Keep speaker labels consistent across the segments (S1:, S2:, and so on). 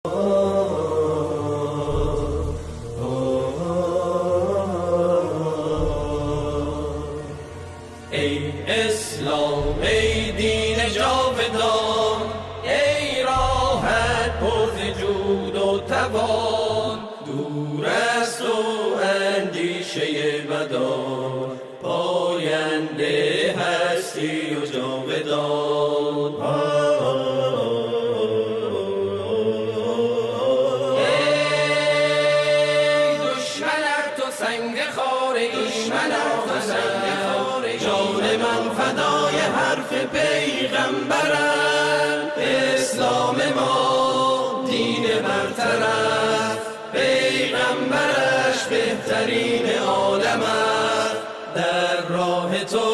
S1: ای اسلام، ای دین جاودان، ای راحت پر جود و توان، دور از تو اندیشه بدان، پاینده هستی و جاودان. ای دشمنت تو سنگ خاره، دشمنت تو سنگ خاره، جان من فدای حرف پیغمبرم. اسلام ما دین برتر است، پیغمبرش بهترین عالم است. در راه تو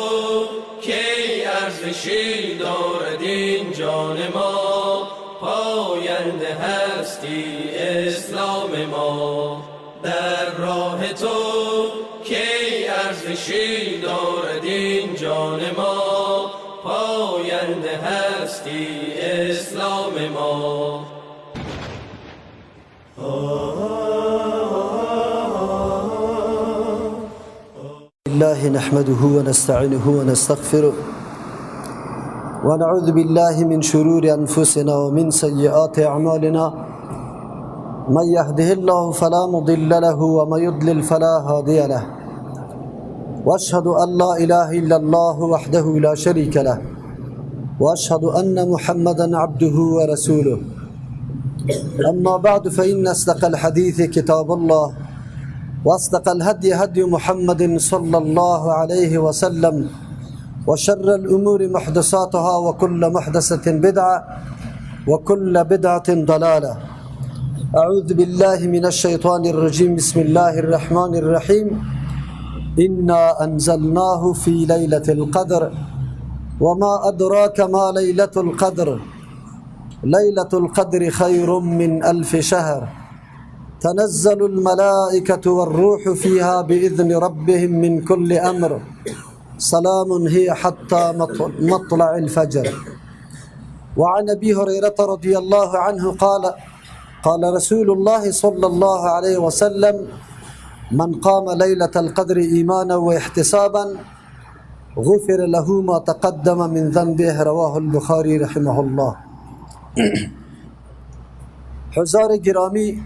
S1: کی ارزشی دارد این جان ما، پاینده هستی اسلام ما. در راه تو کی ارزشی دارد این جان ما، پاینده هستی اسلام ما.
S2: الله نحمده ونستعينه ونستغفره ونعوذ بالله من شرور أنفسنا ومن سيئات أعمالنا، من يهده الله فلا مضل له ومن يضلل فلا هادي له، وأشهد أن لا إله إلا الله وحده لا شريك له، وأشهد أن محمدا عبده ورسوله. أما بعد، فإن أصدق الحديث كتاب الله، وأصدق الهدي هدي محمد صلى الله عليه وسلم، وشر الأمور محدثاتها، وكل محدثة بدعة، وكل بدعة ضلالة. أعوذ بالله من الشيطان الرجيم. بسم الله الرحمن الرحيم. إنا أنزلناه في ليلة القدر، وما أدراك ما ليلة القدر، ليلة القدر خير من 1000 شهر، تنزل الملائكة والروح فيها بإذن ربهم من كل أمر، سلام هي حتى مطلع الفجر. وعن أبي هريرة رضي الله عنه قال: قال رسول الله صلى الله عليه وسلم: من قام ليلة القدر إيمانا واحتسابا غفر له ما تقدم من ذنبه. رواه البخاري رحمه الله. حضار گرامی،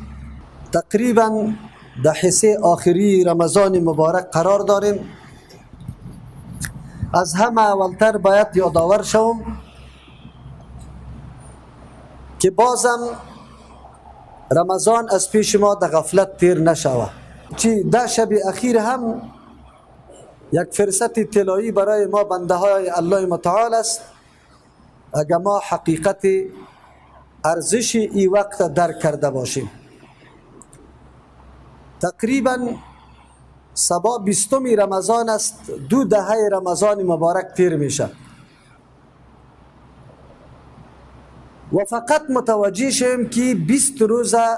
S2: تقریبا در حصه آخری رمضان مبارک قرار داریم. از همه اولتر باید یادآور شوم که بازم رمضان از پیش ما در غفلت تیر نشوه. چی ده شب اخیر هم یک فرصت طلایی برای ما بنده های الله متعال است، اگر ما حقیقت ارزش ای وقت درک کرده باشیم. تقریبا صبا 20 رمضان است، 2 دهه رمضان مبارک تیر میشه و فقط متوجه شیم که 20 روزه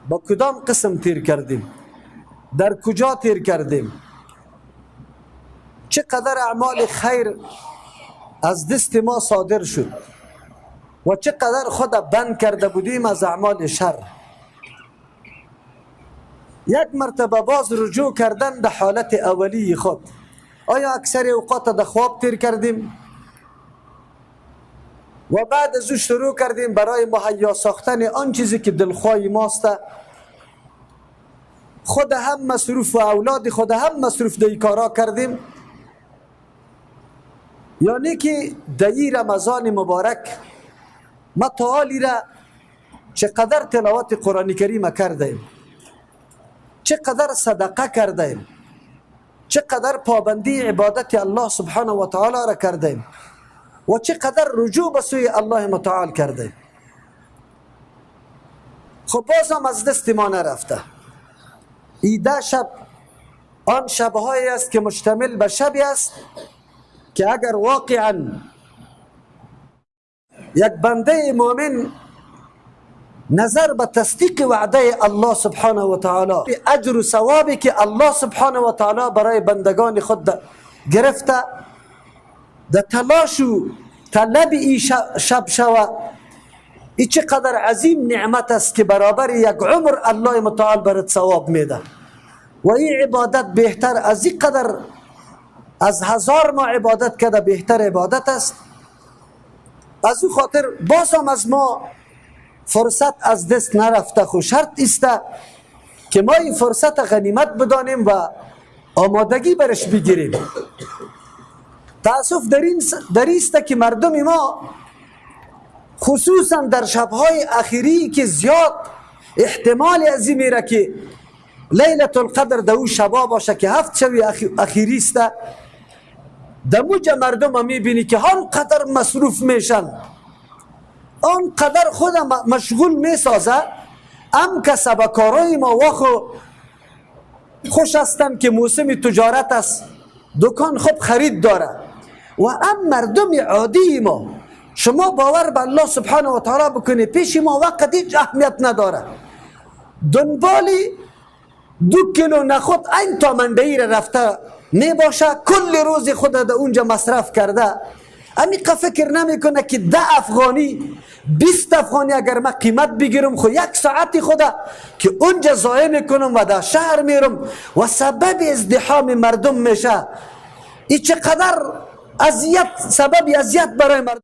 S2: با کدام قسم تیر کردیم، در کجا تیر کردیم، چقدر اعمال خیر از دست ما صادر شد و چقدر خود بند کرده بودیم از اعمال شر. یک مرتبه باز رجوع کردن به حالت اولی خود. آیا اکثر اوقات در خواب تیر کردیم و بعد از او شروع کردیم برای مهیا ساختن آن چیزی که دلخواه ماست، خود هم مصروف و اولاد خود هم مصروف در کارا کردیم؟ یعنی که در رمضان مبارک ما تعالی را چقدر تلاوت قرآن کریم کردیم، چقدر صدقه کردیم، چقدر پابندی عبادت الله سبحانه و تعالی را کردیم و چقدر رجوع به سوی الله متعال کردیم. خب بازم از دست ما نرفته. ایده شب آن شبهایی است که مشتمل به شبی است که اگر واقعا یک بنده مؤمن نظر به تصدیق وعده الله سبحانه و تعالی، اجر و ثوابی که الله سبحانه و تعالی برای بندگان خود گرفته، در تلاش و طلب ای شب شوه، این چقدر عظیم نعمت است که برابر یک عمر الله متعال برات ثواب میده. و این عبادت بهتر از این قدر از 1000 ما عبادت کرده بهتر عبادت است. از او خاطر باز هم از ما فرصت از دست نرفته. خو شرط است که ما این فرصت غنیمت بدانیم و آمادگی برش بگیریم. تاسف در است که مردم ما خصوصا در شبهای اخیری که زیاد احتمال ازی میره که لیلة القدر در او شبا باشه که 7 شب اخیری است، در موجه مردم میبینی که آنقدر مصروف میشن، آنقدر خود مشغول میسازه. ام کسب کارای ما واخو خوش هستن که موسم تجارت است، دکان خوب خرید داره. و ام مردم عادی ما، شما باور به الله سبحانه و تعالی بکنی، پیش ما وقت هیچ اهمیت نداره. دنبال 2 کیلو نخود این تا منده را رفته می باشه، کل روز خود در اونجا مصرف کرده. امیقا فکر نمیکنه که 10 افغانی 20 افغانی اگر من قیمت بگیرم خو یک ساعتی خدا که اونجا ضایع میکنم و در شهر میرم و سبب ازدحام مردم میشه. این چقدر اذیت، سبب اذیت برای مردم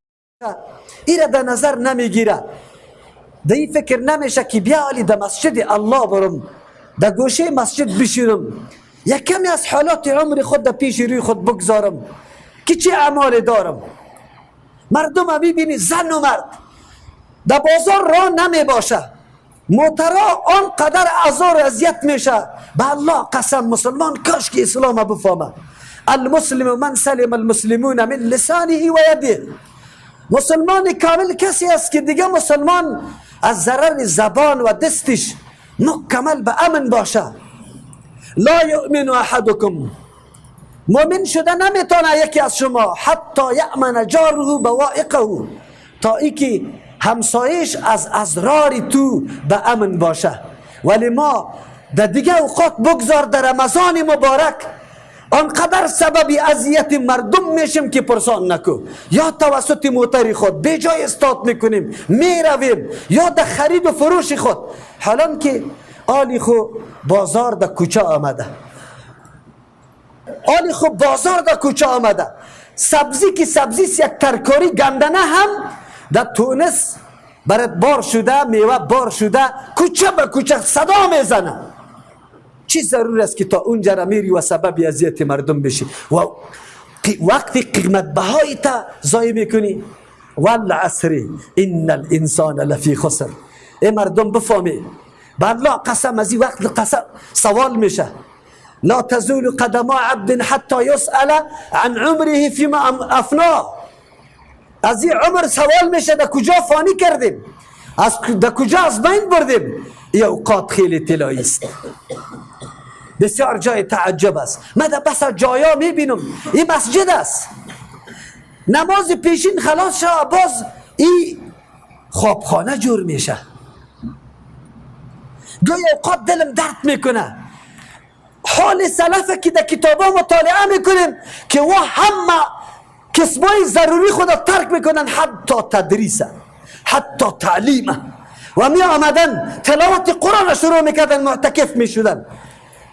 S2: این را در نظر نمیگیره. در این فکر نمیشه که بیا علی در مسجد الله برم، در گوشه مسجد بشینم، یک کمی از حالات عمر خود در پیش روی خود بگذارم که چه اعمال دارم. مردم میبینی زن و مرد در بازار را نمی باشه، موترا آنقدر آزار و اذیت میشه. به الله قسم مسلمان کاش که اسلام بفهمه. المسلم من سلم المسلمون من لسانه و یده. مسلمان کامل کسی است که دیگه مسلمان از ضرر زبان و دستش مکمل به امن باشه. لا یؤمن احدکم، مؤمن شده نمیتونه یکی از شما حتی یأمن جاره بوائقه، تا اینکه همسایش از اضرار تو به امن باشه. ولی ما در دیگه اوقات بگذار در رمضان مبارک آنقدر سبب اذیت مردم میشیم که پرسان نکو. یا توسط موتر خود به جای استاد میکنیم میرویم، یا در خرید و فروش خود. حالا که آلی خو بازار در کوچه آمده، آلی خو بازار در کوچه آمده، سبزی که سبزی یک ترکاری گندنه هم در تونس برات بار شده، میوه بار شده، کوچه به کوچه صدا میزنه. چی ضرور است که تا اونجا را میری و سبب اذیت مردم بشی و وقتی قیمت بهای تا ضایع میکنی؟ والعصر ان الانسان لفی خسر. ای مردم بفهمی، به الله قسم از این وقت قسم سوال میشه. لا تزول قدما عبد حتی یسأل عن عمره فيما افناه. از این عمر سوال میشه در کجا فانی کردیم، از در کجا از بین بردیم. این اوقات خیلی طلایی است، بسیار جای تعجب است. من در بس جایا میبینم این مسجد است، نماز پیشین خلاص شد، باز این خوابخانه جور میشه. گاهی اوقات دلم درد میکنه حال سلفه که در کتابا مطالعه میکنیم که و همه کسبای ضروری خود ترک میکنن، حتی تدریس، حتی تعلیم، و می آمدن تلاوت قرآن شروع میکردن، معتکف میشدن.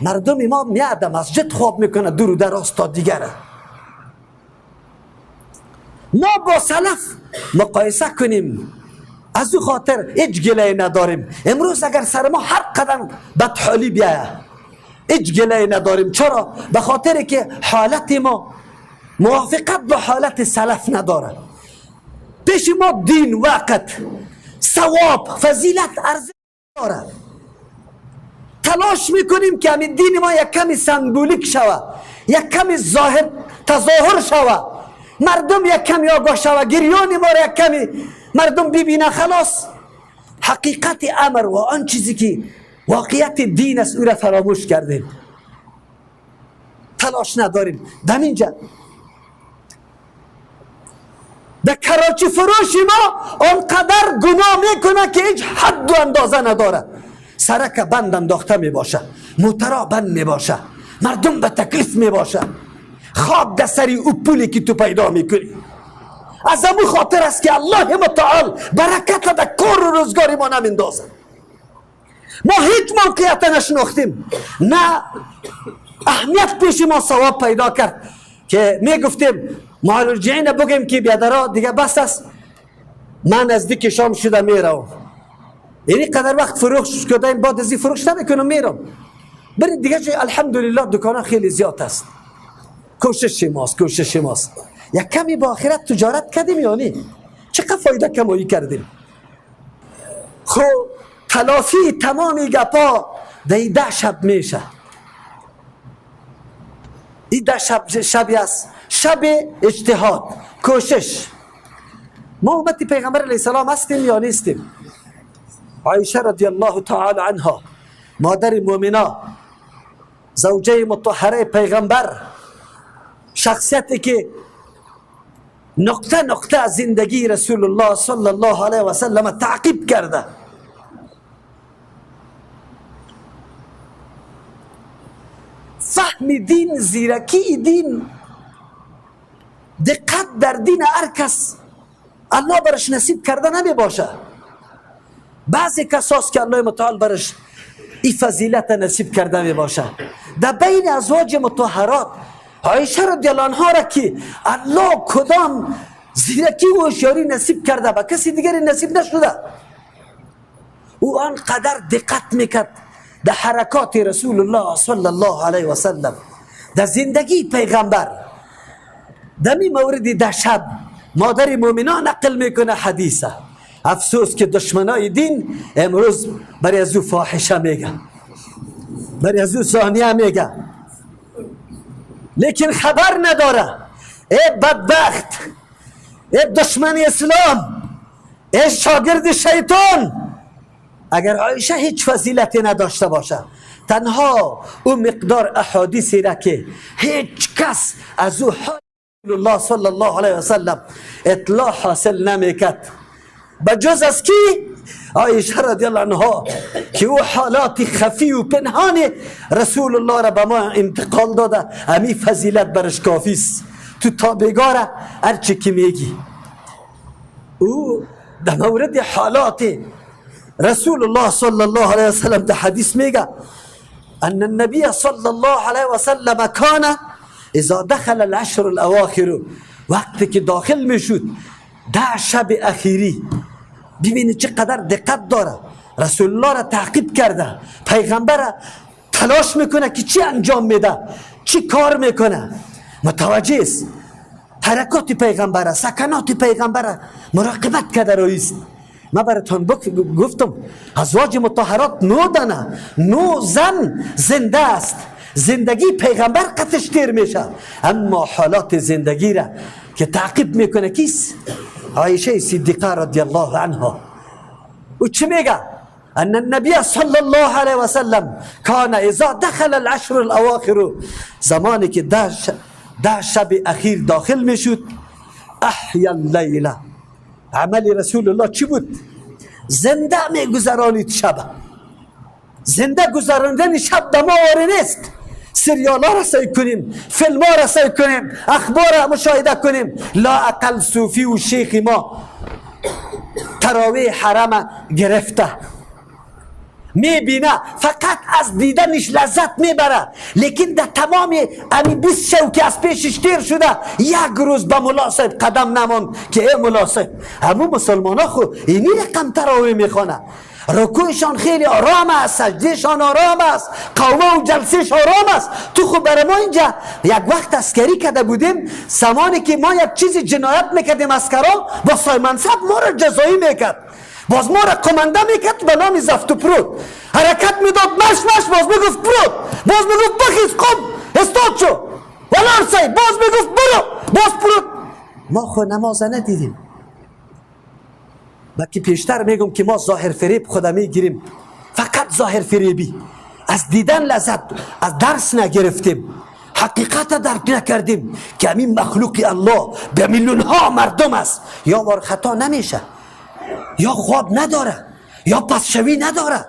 S2: مردم ما میاد مسجد خواب میکنه دور و دراز تا دیگره. ما با سلف مقایسه کنیم، از او خاطر هیچ گله نداریم. امروز اگر سر ما هر قدم بدحالی بیایه هیچ گله نداریم. چرا؟ به خاطر که حالت ما موافقت با حالت سلف نداره. پیش ما دین، وقت، ثواب، فضیلت ارزش داره. تلاش میکنیم که همین دین ما یک کمی سمبولیک شوه، یک کمی ظاهر تظاهر شوه، مردم یک کمی آگاه شوه، گریان ما را یک کمی مردم ببینه. خلاص حقیقت امر و آن چیزی که واقعیت دین است او را فراموش کردیم، تلاش نداریم. در اینجا در کراچی فروش ما آنقدر گناه میکنه که هیچ حد و اندازه نداره. سرک بند انداخته میباشه، موترا بند میباشه، مردم به تکلیف میباشه، خواب در سری او پولی که تو پیدا میکنی. از امو خاطر است که الله متعال برکت در کار و روزگار ما نمیندازه. ما هیچ موقعیت نشناختیم، نه اهمیت پیش ما ثواب پیدا کرد که میگفتیم معالجین بگیم که بیادرها دیگه بس است، من نزدیک شام شده میروم، یعنی قدر وقت فروش کردیم، بعد از این فروش نمیکنم میرم. برید دیگه جای الحمدلله دکان خیلی زیاد است. کوشش ماست، کوشش ماست. یک کمی با آخرت تجارت کردیم، یعنی چقدر فایده کمایی کردیم. خب تلافی تمامی گپا در 10 شب میشه. این 10 شب شبی است، شب اجتهاد، کوشش. ما امت پیغمبر علیه السلام هستیم یا نیستیم؟ عایشه رضی الله تعالی عنها، مادر مؤمنا، زوجه مطهره پیغمبر، شخصیتی که نقطه نقطه زندگی رسول الله صلی الله علیه و سلم تعقیب کرده. فهم دین، زیرکی دین، دقت در دین هر کس الله برش نصیب کرده نمی باشه. بعضی کساست که الله متعال برش این فضیلت نصیب کرده می باشه. در بین ازواج مطهرات عایشه رضی الله عنها را که الله کدام زیرکی و هوشیاری نصیب کرده و کسی دیگری نصیب نشده، او آنقدر دقت میکرد در حرکات رسول الله صلی الله علیه و سلم، در زندگی پیغمبر. در می مورد ده شب مادر مؤمنان نقل میکنه حدیثه. افسوس که دشمنای دین امروز برای از او فاحشه میگه، برای از او زانیه میگه، لیکن خبر نداره. ای بدبخت، ای دشمن اسلام، ای شاگرد شیطان، اگر عایشه هیچ فضیلتی نداشته باشه، تنها او مقدار احادیثی را که هیچ کس از او حال الله صلی الله علیه وسلم اطلاع حاصل نمیکرد بجز از کی؟ عایشه رضی الله عنها، که او حالات خفی و پنهان رسول الله را به ما انتقال داده. امی فضیلت برش کافی است. تو تابگاره هرچی که میگی. او در مورد حالات رسول الله صلی الله علیه وسلم در حدیث میگه ان النبی صلی الله علیه وسلم کان اذا دخل العشر الاواخر، وقتی که داخل میشد 10 شب اخیری، ببینید چقدر دقت داره، رسول الله را تعقیب کرده، پیغمبر تلاش میکنه که چی انجام میده، چی کار میکنه، متوجه است حرکات پیغمبر، سکنات پیغمبر مراقبت کرده رئیس. ما براتون گفتم ازواج مطهرات 9 دانه، 9 زن زنده است، زندگی پیغمبر قطش تیر میشه، اما حالات زندگی را که تعقیب میکنه کیست؟ عایشه صدیقه رضی الله عنها. و چی میگه؟ ان النبی صلی الله علیه و سلم کان اذا دخل العشر الاواخر، زمانی که 10 شب اخیر داخل میشد، احیا اللیله، عمل رسول الله چی بود؟ زنده میگذرانید شب. زنده گذراندن شب در ما آره نیست. سریال ها را سعی کنیم، فیلم ها را سعی کنیم، اخبار را مشاهده کنیم. لا اقل صوفی و شیخ ما تراویح حرم گرفته، میبینه، فقط از دیدنش لذت میبره، لیکن در تمام امی 20 شو که از پیشش تیر شده یک روز به ملا صاحب قدم نماند که ای ملا صاحب، همون مسلمان ها خو اینی رقم تراویح میخوانه، رکوعشان خیلی آرام است، سجدهشان آرام است، قومه و جلسهش آرام است. تو خب برای ما اینجا یک وقت عسکری کرده بودیم، زمانی که ما یک چیز جنایت میکردیم عسکرها با صاحب منصب ما را جزایی میکرد، باز ما را قمنده میکرد به نام زفت و پرود، حرکت میداد مش مش، باز میگفت پرود، باز میگفت بخیز قم استاد شو ولار سی، باز میگفت برو، باز پرود. ما خو نماز ندیدیم. بلکه پیشتر میگم که ما ظاهر فریب خدا میگیریم، فقط ظاهر فریبی، از دیدن لذت، از درس نگرفتیم، حقیقت درک نکردیم که همین مخلوق الله به میلیون ها مردم است، یا بار خطا نمیشه، یا خواب نداره، یا پسشوی نداره،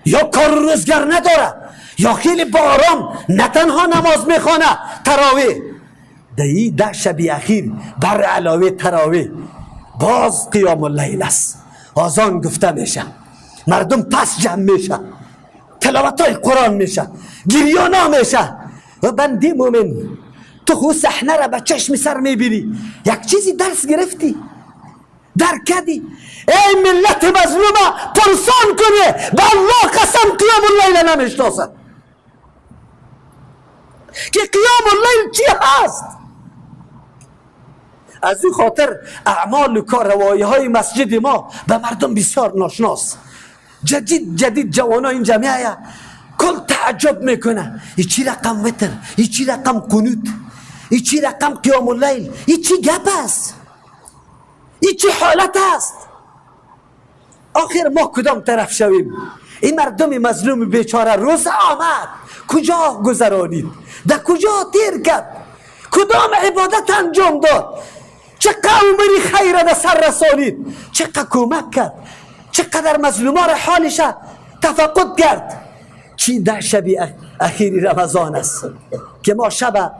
S2: یا کار روزگار نداره، یا خیلی با آرام نه تنها نماز میخوانه تراویح، در این 10 شب اخیر بر علاوه تراویح باز قیام اللیل است. آذان گفته میشه، مردم پس جمع میشه، تلاوت های قرآن میشه، گریانا میشه. و بنده مومن تو خو صحنه را به چشم سر میبینی، یک چیزی درس گرفتی، درک کردی. ای ملت مظلومه پرسان کنه، به الله قسم قیام اللیل نمیشناسه که قیام اللیل چی هست. از این خاطر اعمال و کارروایی های مسجد ما به مردم بسیار ناشناس. جدید جدید جوانا این جمعه کل تعجب میکنه، این چی رقم وتر، این چی رقم قنوت، این چی رقم قیام اللیل، این چی گپ است، این چی حالت است. آخر ما کدام طرف شویم؟ این مردم مظلوم بیچاره روز آمد کجا گذرانید، در کجا تیر کرد، کدام عبادت انجام داد، چه قومری خیر در سر رسانید، چقدر کمک کرد، چقدر مظلومان حالش تفقد کرد. چی 10 شب اخیر رمضان است که ما شب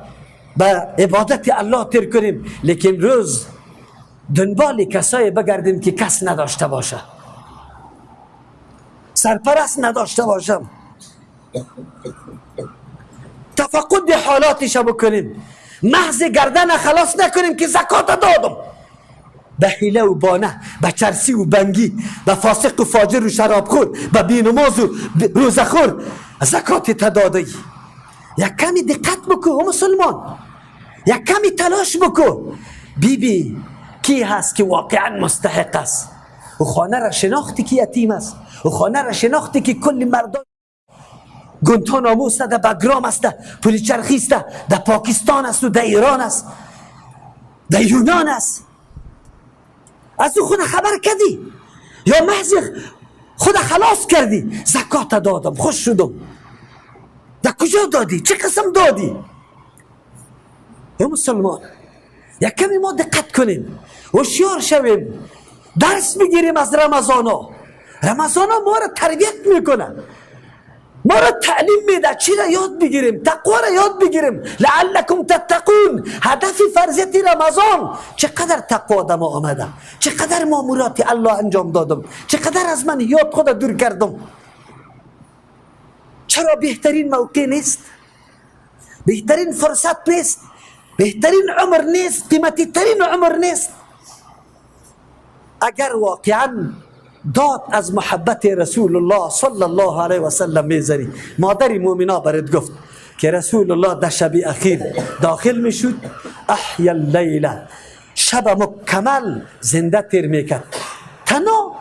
S2: به عبادت الله تیر کنیم، لیکن روز دنبال کسای بگردیم که کس نداشته باشه، سرپرست نداشته باشم، تفقد حالاتش بکنیم، محض گردن خلاص نکنیم که زکات دادم، به حیله و بانه، به چرسی و بنگی، به فاسق و فاجر و شرابخور، به بینماز و روزخور زکات تداده. یک کمی دقت بکو او مسلمان، یک کمی تلاش بکو. بی بی کی هست که واقعا مستحق است؟ او خانه را شناختی که یتیم است، او خانه را شناختی که کل مردان گونتانامو است، در بگرام است، پولی چرخی است، در پاکستان است و در ایران است، در یونان است. از او خود خبر کردی یا محض خود خلاص کردی؟ زکات دادم خوش شدم. در کجا دادی؟ چه قسم دادی؟ یا مسلمان یک کمی ما دقت کنیم، هوشیار شویم، درس بگیریم از رمضان. رمضان ما را تربیت میکنه، ما را تعلیم میده، چی را یاد بگیریم؟ تقوا را یاد بگیریم. لعلکم تتقون. هدف فرضیت رمضان چقدر تقوا در ما آمده، چقدر مامورات الله انجام دادم، چقدر از من یاد خود دور کردم. چرا بهترین موقع نیست؟ بهترین فرصت نیست؟ بهترین عمر نیست؟ قیمتی ترین عمر نیست؟ اگر واقعا داد از محبت رسول الله صلی الله علیه و سلم میزنی، مادر مومنا برات گفت که رسول الله در شب اخیر داخل میشد، احیا اللیله، شب مکمل زنده تیر میکرد. تنها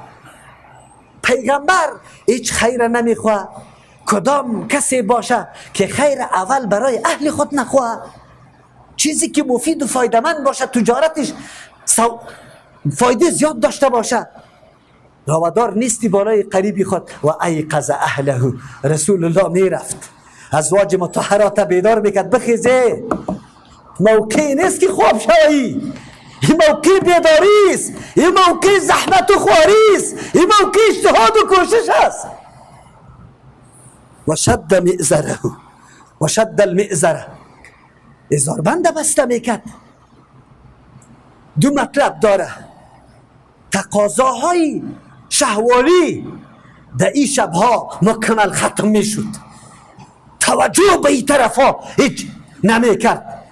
S2: پیغمبر هیچ خیر نمیخواه، کدام کسی باشه که خیر اول برای اهل خود نخواه، چیزی که مفید و فایده‌مند باشه، تجارتش فایده زیاد داشته باشه، روادار نیستی بالای قریبی خود. و ایقظ اهله، رسول الله میرفت ازواج مطهرات بیدار میکرد، بخیزه، موقع نیست که خواب شوی، این موقع بیداری است، این موقع زحمت و خواری است، این موقع اجتهاد و کوشش است. و شد مئزره، و شد المئزره، ازاربند بسته میکرد. دو مطلب داره، تقاضاهای شهوانی در این شبها مکمل ختم میشد، توجه به این طرف ها هیچ نمیکرد،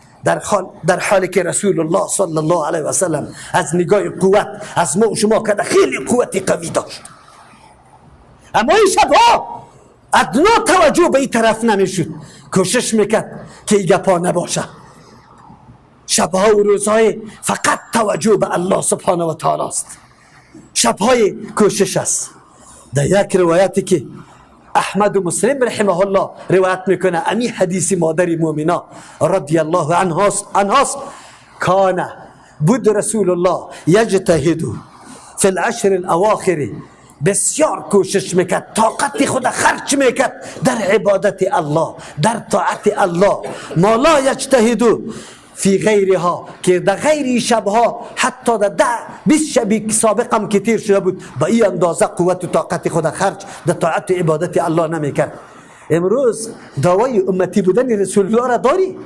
S2: در حالی که رسول الله صلی الله علیه و سلم از نگاه قوت از ما و شما که خیلی قوت قوی داشت، اما این شبها ادنا توجه به این طرف نمیشد، کوشش میکرد که این گپا نباشه. شبها و روزهای فقط توجه به الله سبحانه و تعالی است، شبهای کوشش است. در یک روایتی که احمد و مسلم رحمه الله روایت میکنه، امی حدیث مادر مومنا رضی الله عنهاست، کان بود رسول الله یجتهد فی العشر الاواخر، بسیار کوشش میکرد، طاقت خود خرج میکرد در عبادت الله، در طاعت الله. ما لا یجتهد فی غیرها، که در غیر شبها حتی در 10 20 شبی سابق هم که تیر شده بود، با این اندازه قوت و طاقت خود خرج در طاعت و عبادت الله نمیکرد. امروز دعوای امتی بودن رسول الله را داری؟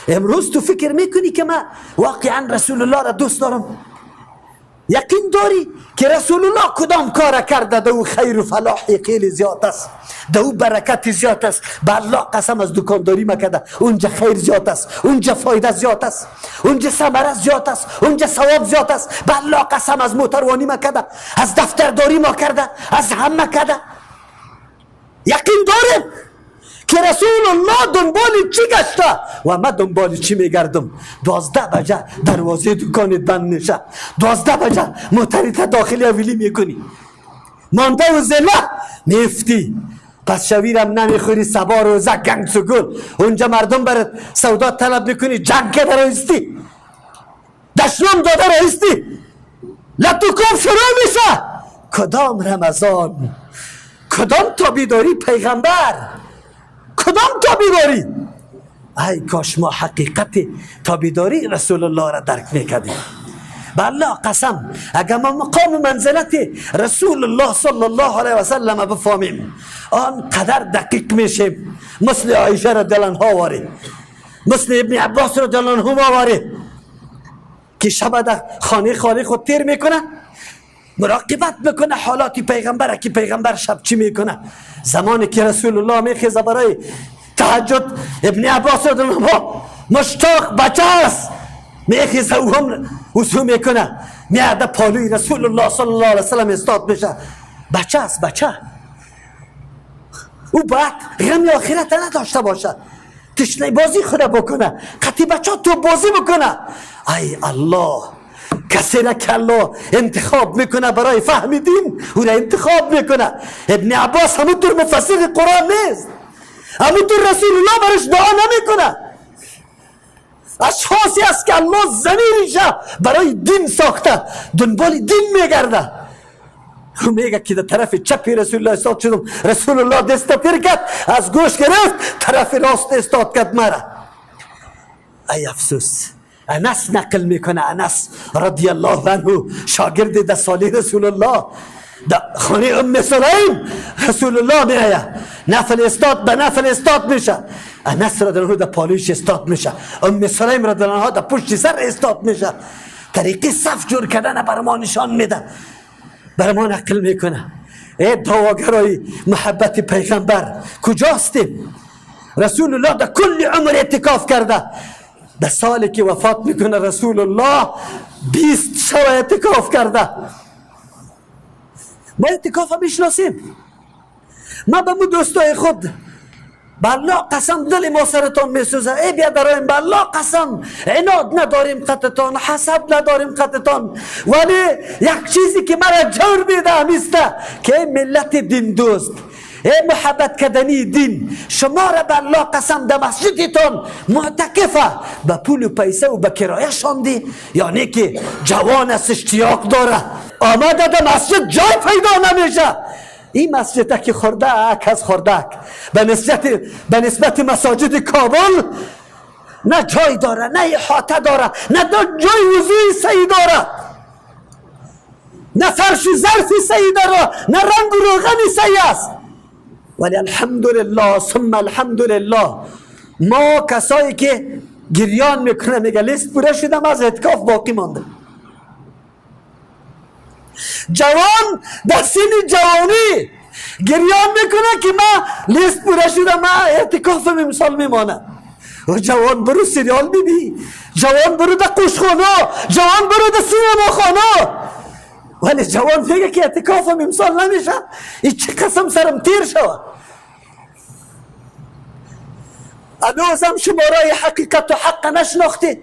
S2: امروز تو فکر میکنی که من واقعا رسول الله را دوست دارم؟ یقین داری که رسول الله کدام کار کرده دو خیر و فلاح خیلی زیاد است، دو برکت زیاد است؟ به الله قسم از دکانداری مکده، اونجا خیر زیاد است، اونجا فایده زیاد است، اونجا ثمره زیاد است، اونجا ثواب زیاد است. به الله قسم از موتروانی مکده، از دفترداری ما کرده، از هم مکده. یقین داریم که رسول الله دنبال چی گشته و من دنبال چی میگردم؟ 12 بجه دروازه دکانت بند میشه، 12 بجه موتریت داخلی اولی میکنی، مانده و زله میفتی، پس شویرم نمیخوری، سبا روزه گنگ سگل اونجا مردم برات سودا طلب میکنی، جنگ که رایستی، دشنام داده رایستی، لطوکوب شروع میشه. کدام رمضان؟ کدام تابعداری پیغمبر؟ کدام تابعداری؟ ای کاش ما حقیقت تابعداری رسول الله را درک میکردیم. به الله قسم اگر ما مقام و منزلت رسول الله صلی الله علیه و سلم بفهمیم، آن قدر دقیق میشیم. مثل عایشه رضی الله عنها واری، مثل ابن عباس رضی الله عنهما واری که شب در خانه خالی خود تیر میکنه، مراقبت میکنه حالات پیغمبر که پیغمبر شب چی میکنه. زمانی که رسول الله میخیزه برای تهجد، ابن عباس رضی الله عنه مشتاق بچه است، میخیزه او هم وضو میکنه، میاد پالوی رسول الله صلی الله علیه وسلم استاد میشه. بچه است، بچه، او باید غم آخرت نداشته باشه، تشنه بازی خود بکنه، قطعی بچه تو بازی بکنه. ای الله، کسی را که الله انتخاب میکنه برای فهم دین، او را انتخاب میکنه. ابن عباس همونطور مفسر قرآن نیست، همونطور رسول الله برش دعا نمیکنه. اشخاصی است که الله زمینش برای دین ساخته، دنبال دین میگرده. میگه که در طرف چپ رسول الله استاد شدم، رسول الله دست پیر کرد، از گوش گرفت، طرف راست استاد کرد مرا. ای افسوس. انس نقل میکنه، انس رضی الله عنه شاگرد ده ساله رسول الله، در خانه ام سلیم رسول الله میآید، نفل استاد به نفل استاد میشه. انس رضی الله عنه در پالویش استاد میشه، ام سلیم رضی الله عنها در پشت سر استاد میشه. طریقه صف جور کردن بر ما نشان میده، بر ما نقل میکنه. ای دعاگرای محبت پیغمبر کجاستیم؟ رسول الله در کل عمر اعتکاف کرده. در سالی که وفات میکنه رسول الله 20 شب اعتکاف کرده. ما اعتکاف میشناسیم. ما به مو دوستای خود به الله قسم دل ما سرتان میسوزه. ای بیادرایم به الله قسم عناد نداریم قطتان، حسد نداریم قطتان، ولی یک چیزی که مرا جور میده همیسته که ملت دین دوست، ای محبت کردنی دین، شما را به الله قسم در مسجدتان معتکفه به پول و پیسه و به کرایه شاندی، یعنی که جوان است اشتیاق داره، آمده در مسجد جای پیدا نمیشه. این مسجد که خردک از خردک به نسبت مساجد کابل نه جای داره، نه احاطه داره، نه جای وضوی صحیح داره، نه فرش ظرف صحیح داره، نه رنگ و روغن صحیح است. ولی الحمدلله ثم الحمدلله ما کسایی که گریان میکنه میگه لیست پوره شدم از اعتکاف باقی مانده. جوان در سن جوانی گریان میکنه که ما لیست پوره شدم، ما اعتکافم امسال میمانه. و جوان برو سریال ببین، جوان برو در قوشخانه، جوان برو در سینما خانه، ولی جوان میگه که اعتکافم امسال نمیشه، این چه قسم سرم تیر شوه. هنوزم شمارای حقیقت و حق نشناختی،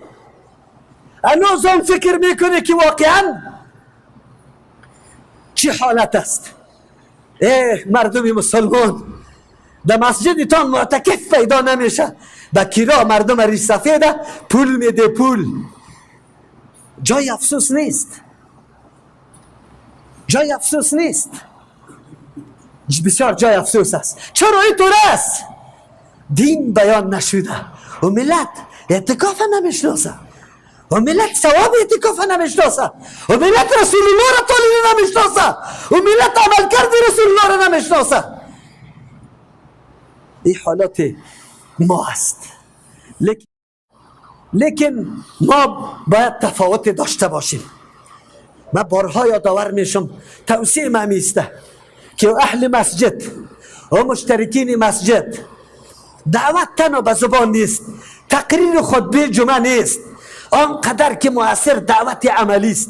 S2: هنوزم فکر میکنه که واقعا چه حالت است. ای مردم مسلمان، در مسجدتان معتکف پیدا نمیشه، به کرا مردم ریش سفیده پول میده پول. جای افسوس نیست، جای افسوس نیست، بسیار جای افسوس است. چرا اینطور است؟ دین بیان نشده و ملت اعتکاف نمیشناسه، و ملت ثواب اعتکاف نمیشناسه، و ملت رسول الله را طالبی نمیشناسه، و ملت عملکرد رسول الله را نمیشناسه. این حالات ما است. لیکن لیکن ما باید تفاوت داشته باشیم. من بارها یادآور میشم، توصیه من میسته که اهل مسجد و مشترکین مسجد، دعوت تنها به زبان نیست، تقریر خطبه جمعه نیست، آنقدر که مؤثر دعوت عملی است.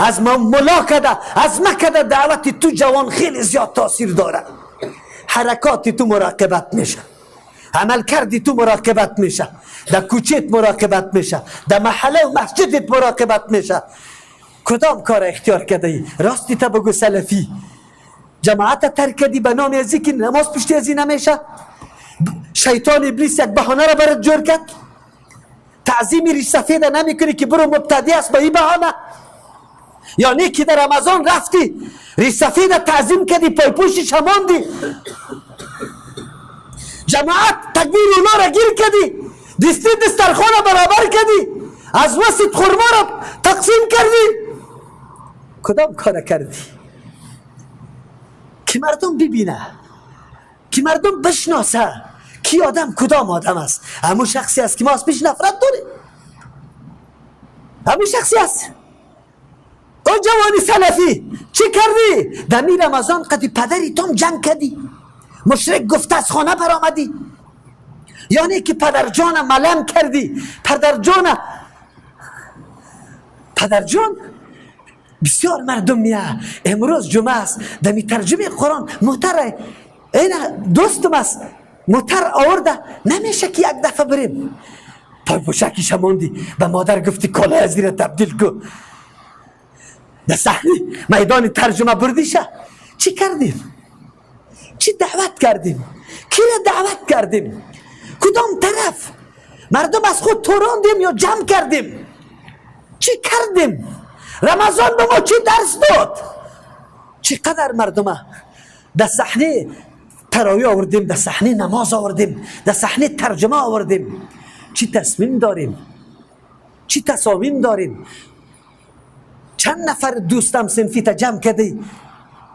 S2: از ملا کده، از مکده دعوت تو جوان خیلی زیاد تاثیر داره. حرکات تو مراقبت میشه، عمل کردی تو مراقبت میشه، در کوچیت مراقبت میشه، در محله و مسجدت مراقبت میشه. کدام کار اختیار کرده ای؟ راستی تا بگو سلفی جماعت ترک کردی به نام ازی که نماز پشتی ازی نمیشه. شیطان ابلیس یک بهانه را برات جور کرد. تعظیم ریش سفید نمیکنی که برو مبتدی است به این بهانه. یعنی که در رمضان رفتی ریش سفید تعظیم کردی، پایپوشش ماندی، جماعت تکبیر اونا را گیر کردی، دستی دسترخوان برابر کردی، از وسط خرما را تقسیم کردی. کدام کار کردی که مردم ببینه، که مردم بشناسه کی آدم کدام آدم است؟ همون شخصی است که ما از پیش نفرت داریم، همون شخصی است. او جوانی سلفی چی کردی؟ در می رمضان قدی پدری تام جنگ کردی، مشرک گفته از خانه برآمدی، یعنی که پدر جان ملم کردی. پدر جان بسیار مردم میه. امروز جمعه است، در می ترجمه قرآن محتره، این دوستم است موتر آورده، نمیشه که یک دفعه بریم. پای پوشکیش ماندی، به مادر گفتی کالای از زیر تبدیل کو، در صحنه میدان ترجمه بردیشه. چی کردیم؟ چی دعوت کردیم؟ کی را دعوت کردیم؟ کدام طرف؟ مردم از خود توراندیم یا جمع کردیم؟ چی کردیم؟ رمضان به ما چی درس داد؟ چقدر مردم در صحنه تراویح آوردیم، در صحنه نماز آوردیم، در صحنه ترجمه آوردیم. چی تصمیم داریم؟ چی تصامیم داریم؟ چند نفر دوستم صنفی تا جمع کردی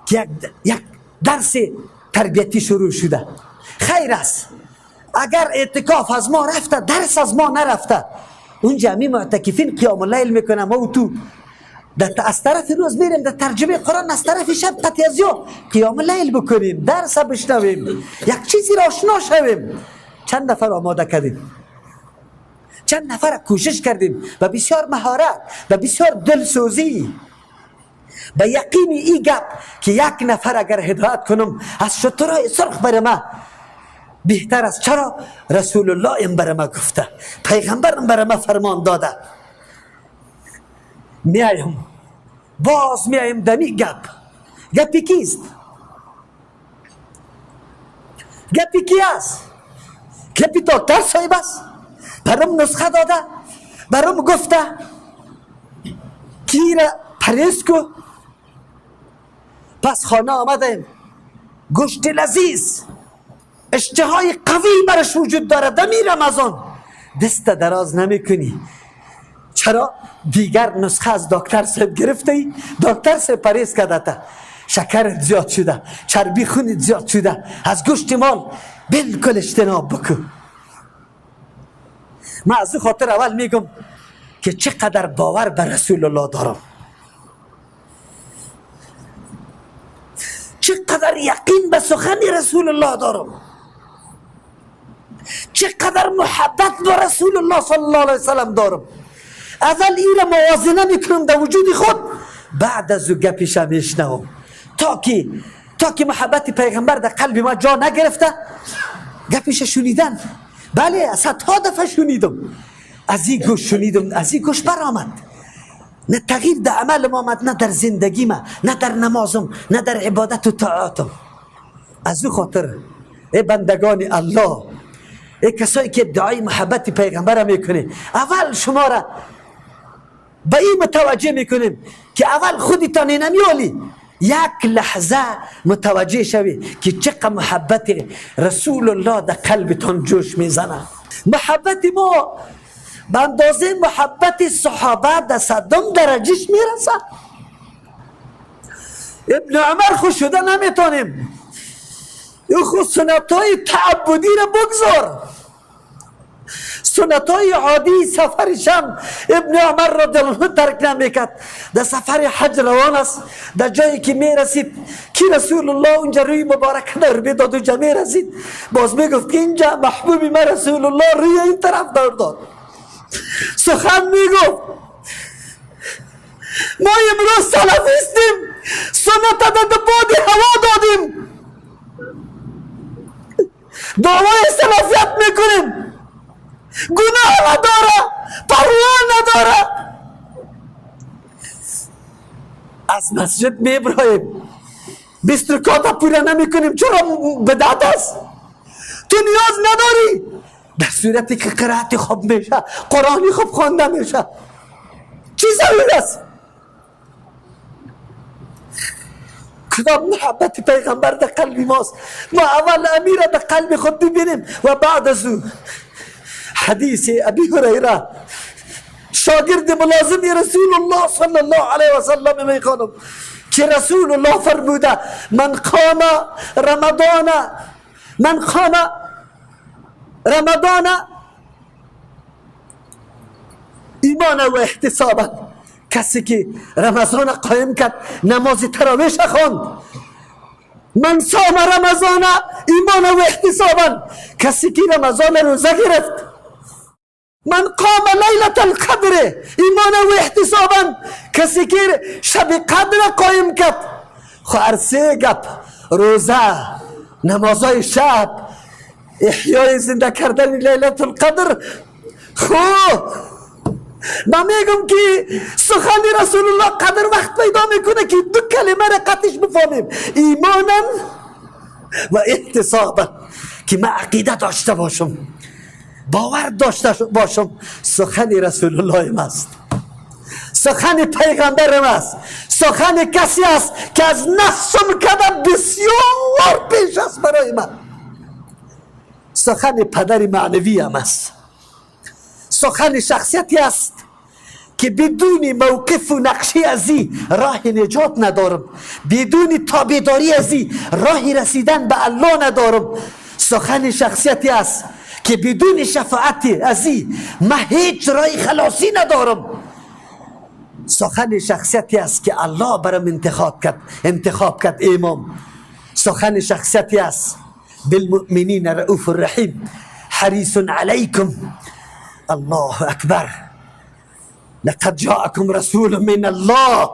S2: که یک درس تربیتی شروع شده. خیر است اگر اعتکاف از ما رفته، درس از ما نرفته. اون جمعی معتکفین قیام اللیل میکنه، ما و تو از طرف روز میریم در ترجمه قرآن، از طرف شب قطعی قیام اللیل بکنیم، درس بشنویم، یک چیزی را آشنا شویم. چند نفر آماده کردیم، چند نفر کوشش کردیم و بسیار مهارت و بسیار دلسوزی، به یقین ای گپ که یک نفر اگر هدایت کنم از شترای سرخ بر ما بهتر است. چرا؟ رسول الله این بر ما گفته، پیغمبر این بر ما فرمان داده. میایم باز میایم دمی گپ. گپی کیست؟ گپی کی است؟ گپی دکتر صاحب است، برام نسخه داده، برام گفته کی را پرهیز کو. پس خانه آمدیم، گوشت لذیذ، اشتهای قوی برش وجود داره دمی رمضان، دست دراز نمی کنی. چرا؟ دیگر نسخه از دکتر صاحب گرفته ای، دکتر صاحب پرهیز کرده تا شکرت زیاد شده، چربی خونت زیاد شده، از گوشت مال بالکل اجتناب بکن. من از خاطر اول میگم که چقدر باور به رسول الله دارم، چقدر یقین به سخن رسول الله دارم، چقدر محبت به رسول الله صلی الله علیه وسلم دارم. اول این را موازنه میکنم در وجود خود، بعد از او گپش میشنوم تا که محبت پیغمبر در قلب ما جا نگرفته. گپش شنیدن، بله صدها دفعه شنیدم، از این گوش شنیدم، از این گوش برآمد، نه تغییر در عمل ما آمد، نه در زندگی ما، نه در نمازم، نه در عبادت و طاعتم. از او خاطر ای بندگان الله، ای کسایی که ادعای محبت پیغمبر میکنه، اول شما را به این متوجه میکنیم که اول خودتان نمیالی یک لحظه متوجه شوی که چقدر محبت رسول الله در قلبتان جوش میزنه. محبت ما به اندازه محبت صحابه در صدم درجهش میرسه. ابن عمر خوش شده نمیتونیم، این خود سنت های تعبدی را بگذار، سنتای عادی سفرشم ابن عمر رضی الله عنه ترک نمیکرد. در سفر حج روان است، در جایی که میرسید که رسول الله اونجا روی مبارک دور میداد، اونجا میرسید باز میگفت که اینجا محبوب ما رسول الله روی این طرف دور داد. سخن میگفت. ما امروز سلفیستیم، سنت در باد هوا دادیم، دعوای سلفیت میکنیم، گناه نداره، پروا نداره. از مسجد میبراییم، 20 رکعت پورا نمیکنیم، چرا؟ بدعت است، تو نیاز نداری. در صورتی که قرائت خوب میشه، قرآنی خوب خوانده میشه، چی ضرور است؟ کدام محبت پیغمبر در قلب ماست؟ ما اول امیر در قلب خود ببینیم و بعد از او. حدیث ابی هریره شاگرد ملازم رسول الله صلی الله علیه و سلم میخوانم که رسول الله فرموده من قام رمضان، من قام رمضان ایمانا و احتسابا، کسی که رمضان قایم کرد، نماز تراویح خواند، من صام رمضان ایمانا و احتسابا، کسی که رمضان روزه گرفت، من قام لیلة القدر ایمانا و احتسابا، کسی که شب قدر قایم کرد. خو هر سه گپ، روزه، نمازهای شب، احیای زنده کردن لیلة القدر. خو من میگم که سخن رسول الله قدر وقت پیدا میکنه که دو کلمه را قطعش بفهمیم، ایمانا و احتسابا، که من عقیده داشته باشم، باور داشته باشم سخن رسول الله است، سخن پیغمبر است، سخن کسی است که از نفسم کده بسیار پیش است برای من، سخن پدر معنوی هم است، سخن شخصیتی است که بدون موقف و نقشی ازی راه نجات ندارم، بدون تابعداری ازی راه رسیدن به الله ندارم، سخن شخصیتی است که بدون شفاعت ازی من هیچ راه خلاصی ندارم، سخن شخصیتی است که الله برام انتخاب کرد امام، سخن شخصیتی است بالمؤمنین رؤوف الرحیم حریص علیکم. الله اکبر، لقد جاءکم رسول من الله،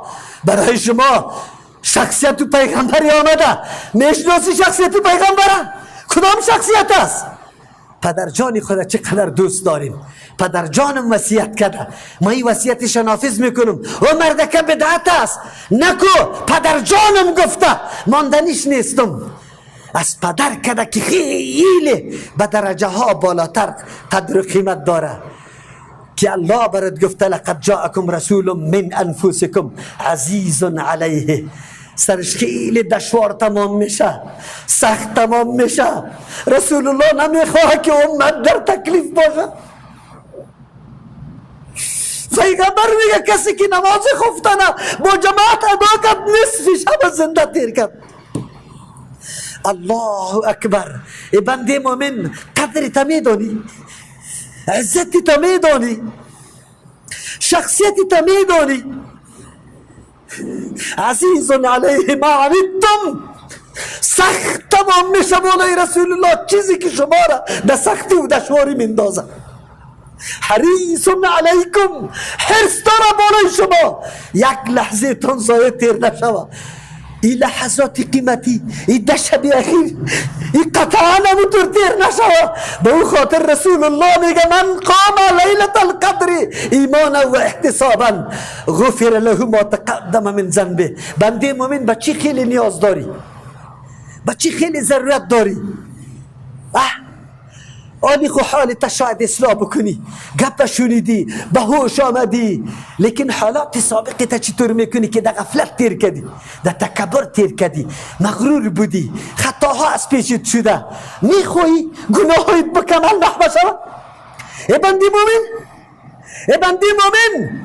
S2: برای شما شخصیت پیغمبری آمده. میشناسی شخصیت پیغمبره؟ کدام شخصیت است؟ پدر جان خدا چقدر دوست داریم، پدر جانم وصیت کرده، ما این وصیتش نافذ میکنم. و مردکه بدعت است، نکو، پدر جانم گفته، ماندنیش نیستم. از پدر کرده که خیلی به درجه ها بالاتر قدر و قیمت داره، که الله برات گفته لقد جاءکم رسول من انفسکم عزیز علیه. سرش خیلی دشوار تمام میشه، سخت تمام میشه. رسول الله نمیخواه که امت در تکلیف باشه. پیغمبر میگه کسی که نماز خفتنه با جماعت ادا کرد نصف شب زنده تیر کرد. الله اکبر. ای بنده مؤمن، قدر تا میدانی، عزت تا میدانی، شخصیت تا میدانی. عزیز علیه ما عنتم، سخت تمام میشه بالای رسول الله چیزی که شما را در سختی و دشواری میندازه. حریص علیکم، حرص داره بالای شما، یک لحظه تان ضایع تیر نشوه. این لحظات قیمتی، این ده شب اخیر، این قطعا همونطور تیر نشوه. به او خاطر رسول الله میگه من قام لیلة القدر ایمانا و احتسابا غفر له ما تقدم من ذنبه. بنده مؤمن به چی خیلی نیاز داری؟ به چی خیلی ضرورت داری؟ آنی خو حالت شاید اصلاح بکنی، گپ شنیدی، به هوش آمدی، لیکن حالات سابقه تا چطور میکنی که در غفلت تیر کردی، در تکبر تیر کردی، مغرور بودی، خطاها از پیشت شده، میخوایی گناهایت بکمل محو شود؟ ای بنده مومن، ای بنده مومن،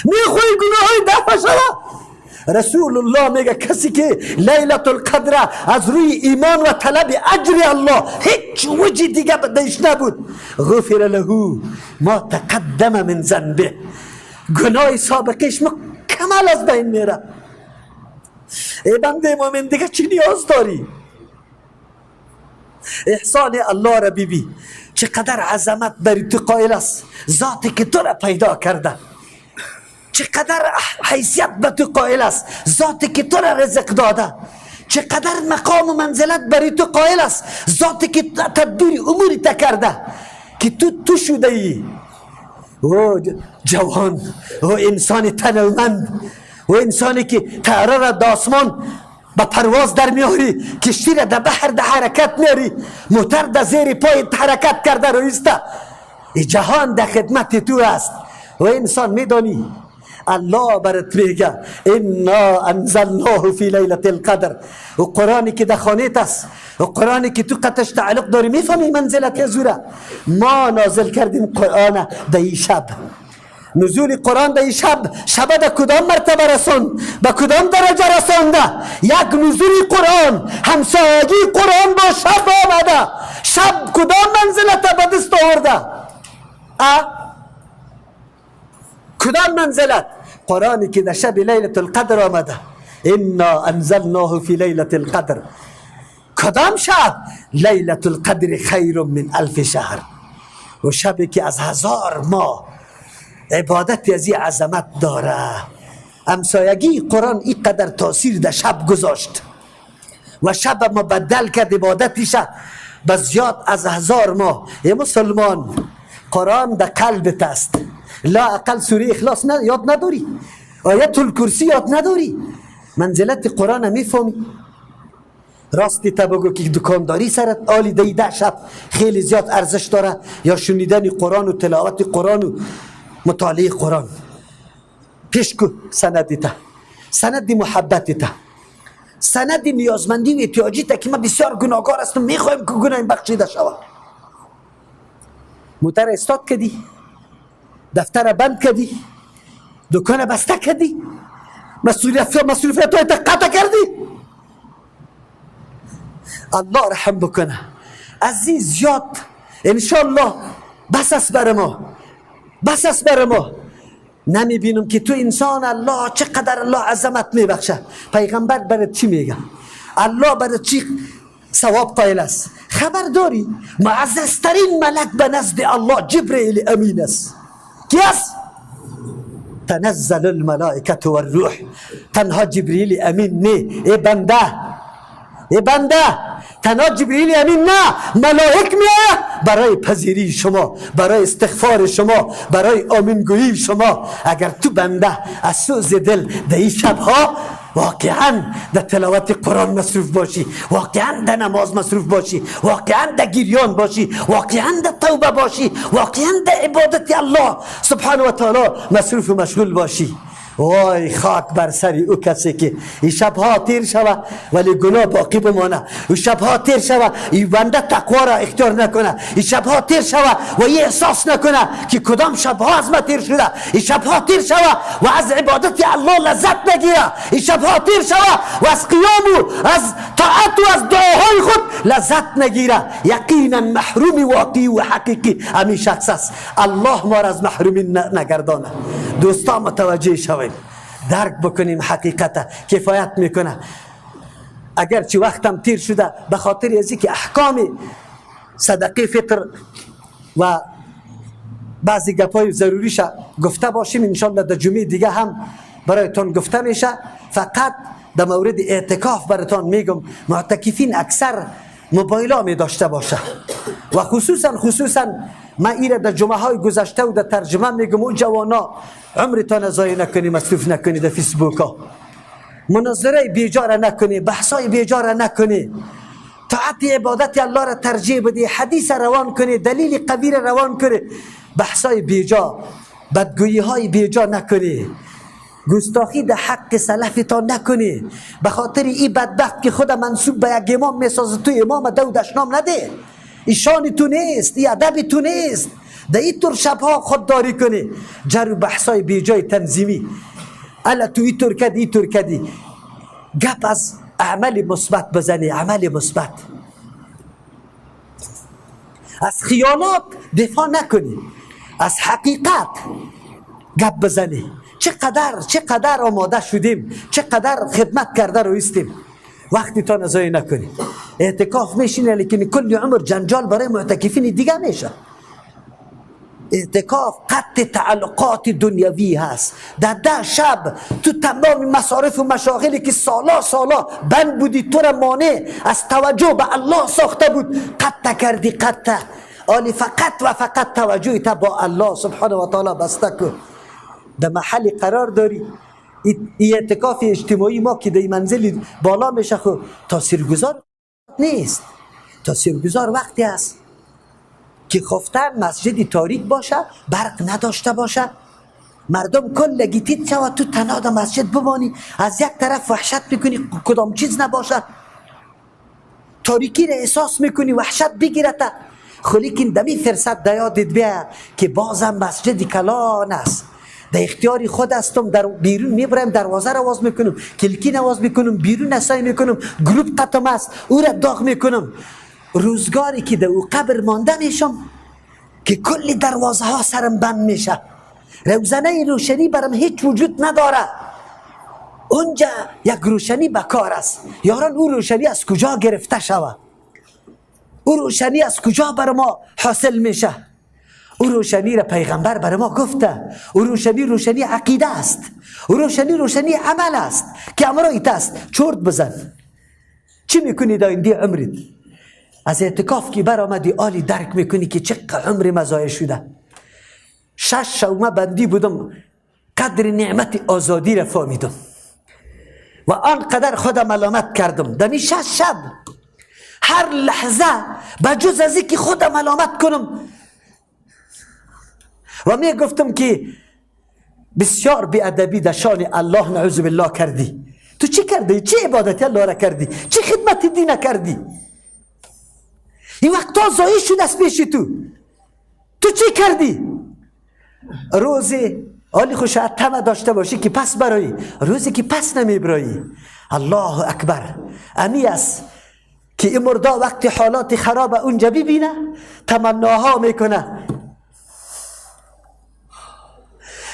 S2: میخوایی گناهایت دفع شود؟ رسول الله میگه کسی که لیلة القدر از روی ایمان و طلب اجر الله هیچ وجه دیگه بدش نبود، غفر له ما تقدم من ذنبه، گناه سابقش مکمل از بین میره. ای بنده مومن دیگه چی نیاز داری؟ احسان الله را ببین چقدر عظمت بر تو قائل است، ذاتی که تو را پیدا کرده، چقدر حیثیت به تو قائل است، ذاتی که تو را رزق داده، چقدر مقام و منزلت بر تو قائل است، ذاتی که تدبیر امور تا کرده که تو شده ای. او جوان، او انسان تنومند، او انسانی که تاره را د آسمان به پرواز در میاری، کشتی را در بحر در حرکت میاری، موتر در زیر پای حرکت کرده رویسته. ای جهان در خدمت تو است. و انسان میدانی الله برات میگه انا انزلناه فی لیلة القدر. و قرآنی که در خانه است، و قرآنی که تو قطش تعلق داری، میفهمی منزلت زوره. ما نازل کردیم قرآن در این شب. نزول قرآن در این شب، شب در کدام مرتبه رساند، به کدام درجه رسانده؟ یک نزول قرآن، همسایگی قرآن با شب آمده. شب کدام منزلت به دست آورده؟ کدام منزلت؟ قرآنی که در شب لیلة القدر آمده، انا انزلناه فی لیلة القدر. کدام شب؟ لیلة القدر خیر من الف شهر. و شبی که از 1000 ماه عبادت از این عظمت داره. همسایگی قرآن اینقدر تاثیر در شب گذاشت و شب مبدل کرد عبادتش به زیاد از 1000 ماه. ای مسلمان، قرآن در قلبت است. لا اقل سوره اخلاص یاد نداری، آیت الکرسی یاد نداری، منزلت قرآن میفهمی؟ راستی تا بگو که دکانداری سرت آلی دی ده شب خیلی زیاد ارزش داره، یا شنیدن قرآن و تلاوت قرآن و مطالعه قرآن. پیش کو سندی تا، سند محبتی تا، سند نیازمندی و احتیاجی تا که من بسیار گناهکار هستم، میخوایم که گناهم بخشیده شود. موتر استاد کدی، دفتر بند کدی، دکان بسته کدی، مسئولیت های قطع کردی. الله رحم بکنه عزیز زیاد انشالله بس است بر ما، بس است بر ما. نمیبینم که تو انسان الله چقدر الله عظمت میبخشه. پیغمبر برات چی میگه؟ الله برات چی ثواب قائل است؟ خبر داری معززترین ملک به نزد الله جبرئیل امین است. کی است؟ تنزل الملائکه والروح. تنها جبرئیل امین نه، ای بنده، ای بنده، تنها جبرئیل امین نه، ملائک میآید برای پذیری شما، برای استغفار شما، برای آمینگویی شما. اگر تو بنده از سوز دل در این شبها واقعا در تلاوت قرآن مصروف باشی، واقعا در نماز مصروف باشی، واقعا در گریان باشی، واقعا در توبه باشی، واقعا در عبادت الله سبحانه و تعالی مصروف و مشغول باشی، وای خاک بر سر او کسی که این شبها تیر شوه ولی گناه باقی بمانه، او شبها تیر شوه این بنده تقوا را اختیار نکنه، این شبها تیر شوه و این احساس نکنه که کدام شبها از ما تیر شده، این شبها تیر شوه و از عبادت الله لذت نگیره، این شبها تیر شوه و از قیام و از طاعت و از دعاهای خود لذت نگیره، یقینا محروم واقعی و حقیقی همین شخص است. الله ما را از محرومی نگردانه. دوستان متوجه شویم، درک بکنیم حقیقت کفایت میکنه. اگرچه وقتم تیر شده به خاطر از اینکه احکام صدقه فطر و بعضی گپای ضروریش گفته باشیم، انشالله در جمعه دیگه هم برایتان گفته میشه. فقط در مورد اعتکاف برایتان میگم، معتکفین اکثر موبایل ها می داشته باشه و خصوصا من ایره در جمعه های گذشته و در ترجمه میگم، اون جوانا عمرتان ضایع نکنی، مصروف نکنی در فیسبوک ها، مناظره بیجاره نکنی، بحث های بیجاره نکنی، طاعت عبادت الله را ترجیح بدی، حدیث روان کنی، دلیل قوی را روان کنی، بحث های بیجا، بدگویی های بیجا نکنی، گستاخی در حق سلفتان نکنی. به خاطر این بدبخت که خود منسوب به یک امام میسازه، تو امام دو دشنام نده، ایشان تو نیست، ای ادب تو نیست. در این طور شبها خودداری کنی، جر و بحثای بیجای تنظیمی. الا تو اینطور کردی اینطور کردی. گپ از عمل مثبت بزنی، عمل مثبت. از خیانات دفاع نکنی، از حقیقت گپ بزنی. چقدر آماده شدیم، چقدر خدمت کرده رویستیم، وقتی تا نزایی نکنی. اعتکاف میشینه لیکن کل عمر جنجال برای معتکفین دیگه میشه. اعتکاف قطع تعلقات دنیوی هست. در 10 شب تو تمام مصارف و مشاغلی که سالا سالا بند بودی، تو را مانع از توجه به الله ساخته بود، قطع کردی، قطع. آلی فقط و فقط توجه تا با الله سبحانه و تعالی بسته کن. در محل قرار داری. این اعتکاف اجتماعی ما که در منزل بالا میشه خو تاثیرگذار نیست. تاثیرگذار وقتی است که خفتن مسجدی تاریک باشه، برق نداشته باشه، مردم کلگی تیت شود، تو تنها در مسجد بمانی، از یک طرف وحشت میکنی کدام چیز نباشه، تاریکی را احساس میکنی، وحشت بگیرد. خو لیکن دمی فرصت دیادت بیا که بازم مسجد کلان است، در اختیار خود هستم، در بیرون میبرم، دروازه را باز میکنم، کلکی نواز میکنم، بیرون اسای میکنم، گروپ قطم است او را داغ میکنم. روزگاری که در او قبر مانده میشم که کل دروازه ها سرم بند میشه، روزنه روشنی برم هیچ وجود نداره، اونجا یک روشنی بکار است. یاران او روشنی از کجا گرفته شوه؟ او روشنی از کجا بر ما حاصل میشه؟ او روشنی را پیغمبر بر ما گفته. او روشنی روشنی عقیده است، او روشنی روشنی عمل است که امرایت است. چرت بزن چی میکنی در این دی عمرت؟ از اعتکاف که برآمدی آلی درک میکنی که چقدر عمر مزایه شده. 6 شب بندی بودم، قدر نعمت آزادی را فهمیدم و آنقدر خودم ملامت کردم. در این 6 شب هر لحظه بجز از اینکه خودم ملامت کنم و می گفتم که بسیار بی ادبی در شان الله نعوذ بالله کردی. تو چی کردی؟ چه عبادتی الله را کردی؟ چه خدمت دین کردی؟ این وقتا ضایع شد از پیش تو. تو چی کردی؟ روزی حالی خوش طمع داشته باشی که پس برایی، روزی که پس نمیبرایی. الله اکبر. امی است که این مردا وقتی حالات خراب اونجا ببینه تمناها میکنه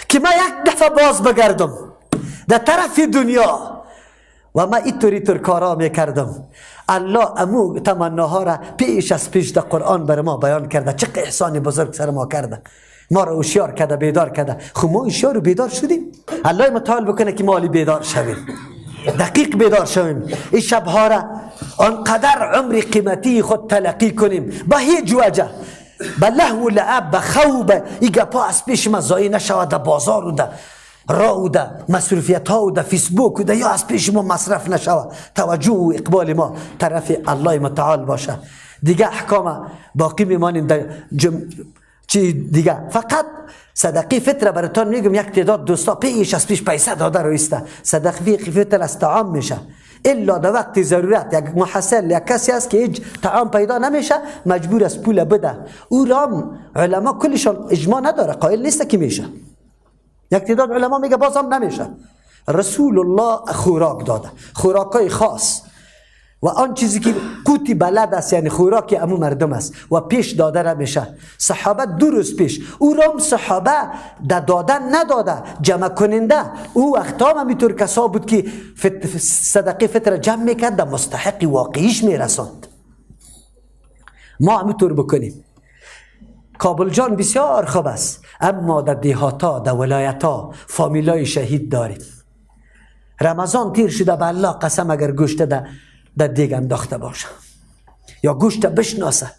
S2: که من یک دفعه باز بگردم در طرف دنیا و من اینطور اینطور کارا میکردم. الله امو تمناها را پیش از پیش در قرآن بر ما بیان کرده. چه احسان بزرگ سر ما کرده، ما را هوشیار کرده، بیدار کرده. خب ما هوشیار و بیدار شدیم. الله متعال بکنه که ما عالی بیدار شویم، دقیق بیدار شویم. این شبها را آنقدر عمر قیمتی خود تلقی کنیم با هیچ وجه، به لهو و لعب، به خوب، این گپا از پیش ما ضایع نشود. در بازار و در راه و در مصروفیت ها و در فیسبوک و در یا از پیش ما مصرف نشود. توجه و اقبال ما طرف الله متعال باشه. دیگه احکام باقی میمانیم در چی دیگه. فقط صدقه فطر براتون میگم. یک تعداد دوستا پیش از پیش پیسه داده رویسته. صدقه فطر از طعام میشه، الا در وقت ضرورت یک محصل یک کسی است که هیچ طعام پیدا نمیشه، مجبور است پول بده. او رام علما کلشان اجماع نداره، قائل نیست که میشه. یک تعداد علما میگه بازم نمیشه. رسول الله خوراک داده، خوراکای خاص و آن چیزی که قوتی بلد است، یعنی خوراک امو مردم است و پیش داده نمیشه. صحابه 2 روز پیش او رام صحابه در دادن نداده، جمع کننده. او وقتا هم همینطور کسا بود که صدقه فطر جمع میکرد، در مستحق واقعیش میرساند. ما همینطور بکنیم. کابل جان بسیار خوب است، اما در دیهاتا، در ولایتا فامیلای شهید داریم. رمضان تیر شده، به الله قسم اگر گوشت در دیگ انداخته باشه یا گوشت بشناسه،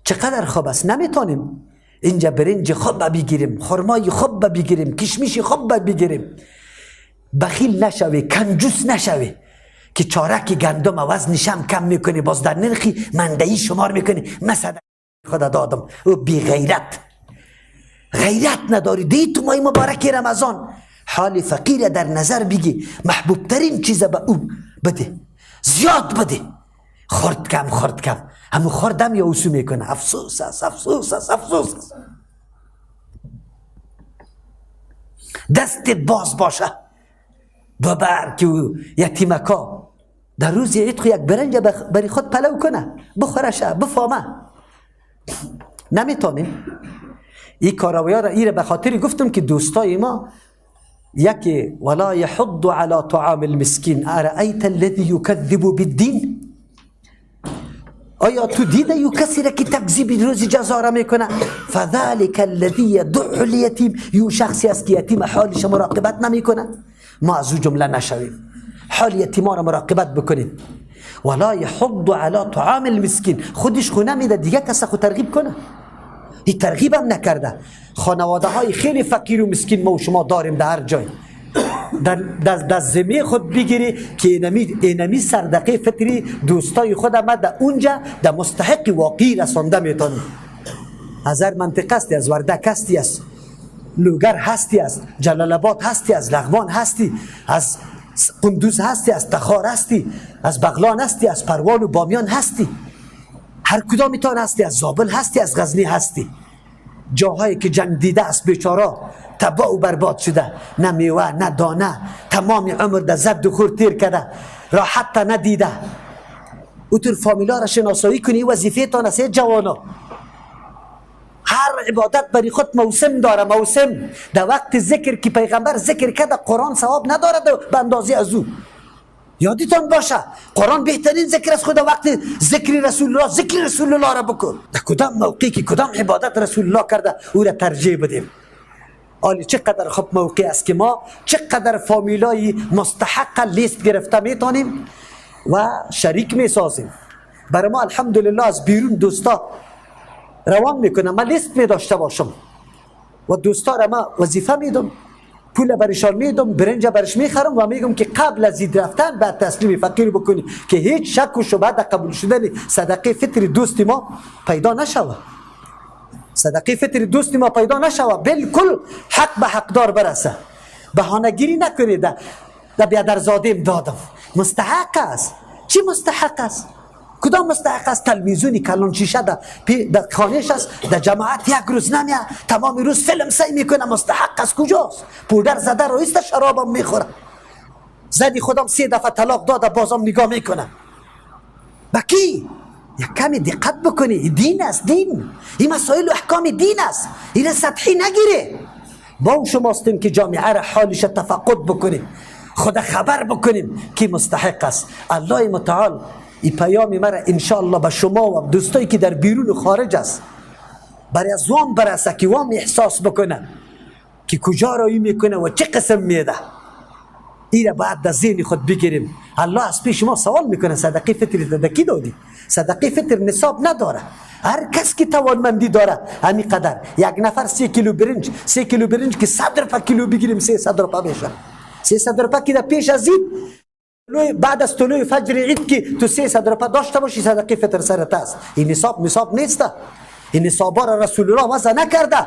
S2: چقدر خوب است. نمیتونیم اینجا برنج خوب بگیریم، خرمای خوب بگیریم، کشمش خوب بگیریم. بخیل نشوی، کنجوس نشوی که چارک گندم وزنش هم کم میکنی، باز در نرخی مندهی شمار میکنی. مثلا خدا دادم او بی غیرت، غیرت نداری. دی تو ماه مبارک رمضان حال فقیر در نظر بگی، محبوب ترین چیز به او بده، زیاد بده. خورد کم، خورد کم، همو خوردم یا اوسو میکنه. افسوس است، افسوس است، افسوس است. دستت باز باشه، ببر که یتیمکا در روز عید خو یک برنج بری خود پلو کنه، بخورشه، بفهمه. نمیتونیم این کاراویا را. ایره به خاطری گفتم که دوستای ما یکی ولا یحض علی طعام المسکین ارأیت الذی یکذب بالدین. آیا تو دیده یو کسی را که تکذیب روز جزا را میکنه؟ فذلك الذی یدع الیتیم، یو شخصی است که یتیم حالش مراقبت نمیکنه. ما از او جمله نشویم، حال یتیما را مراقبت بکنیم. ولا یحض علی طعام المسکین، خودش خونه میده دیگه کس خود ترغیب کنه. این ترغیب هم نکرده. خانواده های خیلی فقیر و مسکین ما و شما داریم در هر جای. در زمین خود بگیری که اینمی صدقه فطری دوستای خود ما در اونجا در مستحق واقعی رسانده میتونیم. از هر منطقه هستی، از وردک هستی، از لوگر هستی، از جلال آباد هستی، از لغمان هستی، از قندوز هستی، از تخار هستی، از بغلان هستی، از پروان و بامیان هستی، هر کدامیتان هستی، از زابل هستی، از غزنی هستی. جاهایی که جنگ دیده است بیچارا تباه و برباد شده، نه میوه نه دانه، تمام عمر در زد و خور تیر کرده، راحت ندیده. اوتر فامیلا را شناسایی کنی، وظیفه تان است جوانا. هر عبادت بری خود موسم داره، موسم در وقت ذکر که پیغمبر ذکر کرده قرآن ثواب نداره به اندازه از او. یادتان باشه قرآن بهترین ذکر است. خدا وقت ذکر رسول الله، ذکر رسول الله را بکن. در کدام موقعی که کدام عبادت رسول الله کرده او را ترجیح بدیم. آلی چقدر خوب موقع است که ما چقدر فامیلای مستحق لیست گرفته میتونیم و شریک میسازیم. برای ما الحمدلله از بیرون دوستا روان میکنم، من لیست می داشته باشم و دوستا را ما وظیفه میدم، پول برشان میدم، برنج برش میخرم و میگم که قبل از عید رفتن بعد تسلیم فقیر بکنی که هیچ شک و شبهه در قبول شدن صدقه فطر دوست ما پیدا نشوه. صدقه فطر دوست ما پیدا نشوه، بالکل حق به حقدار برسه. بهانه‌گیری نکنید در بیادرزادیم دادم. مستحق است. چی مستحق است؟ کدام مستحق است؟ تلویزیونی کلان شیشه در خانهش است، در جماعت یک روز نمیه، تمام روز فیلم سعی میکنه. مستحق است کجاست؟ پودر زده رئیس شرابم میخوره، زدی خودم 3 دفعه طلاق داده بازم نگاه میکنه. با کی؟ یک کمی دقت بکنی. دین است، دین. این مسائل و احکام دین است، این سطحی نگیره. با شماستیم که جامعه را حالش تفقد بکنیم، خدا خبر بکنیم که مستحق است. الله متعال این پیام مرا انشاءالله به شما و دوستایی که در بیرون و خارج است برای از وام برسه که وام احساس بکنه که کجا رایی میکنه و چه قسم میده. این را باید در ذهن خود بگیریم. الله از پیش ما سوال میکنه صدقه فطر در کی دادی؟ صدقه فطر نصاب نداره، هر کس که توانمندی داره همین قدر. یک نفر 3 کیلو برنج، 3 کیلو برنج که 100 روپه کیلو بگیریم 300 روپه میشه. 300 روپه که در پیش از عید، بعد از طلوع فجر عید که تو 300 روپه داشته باشی صدقه فطر سرت است. این نصاب نصاب نیست. این نصابا را رسول الله وضع نکرده.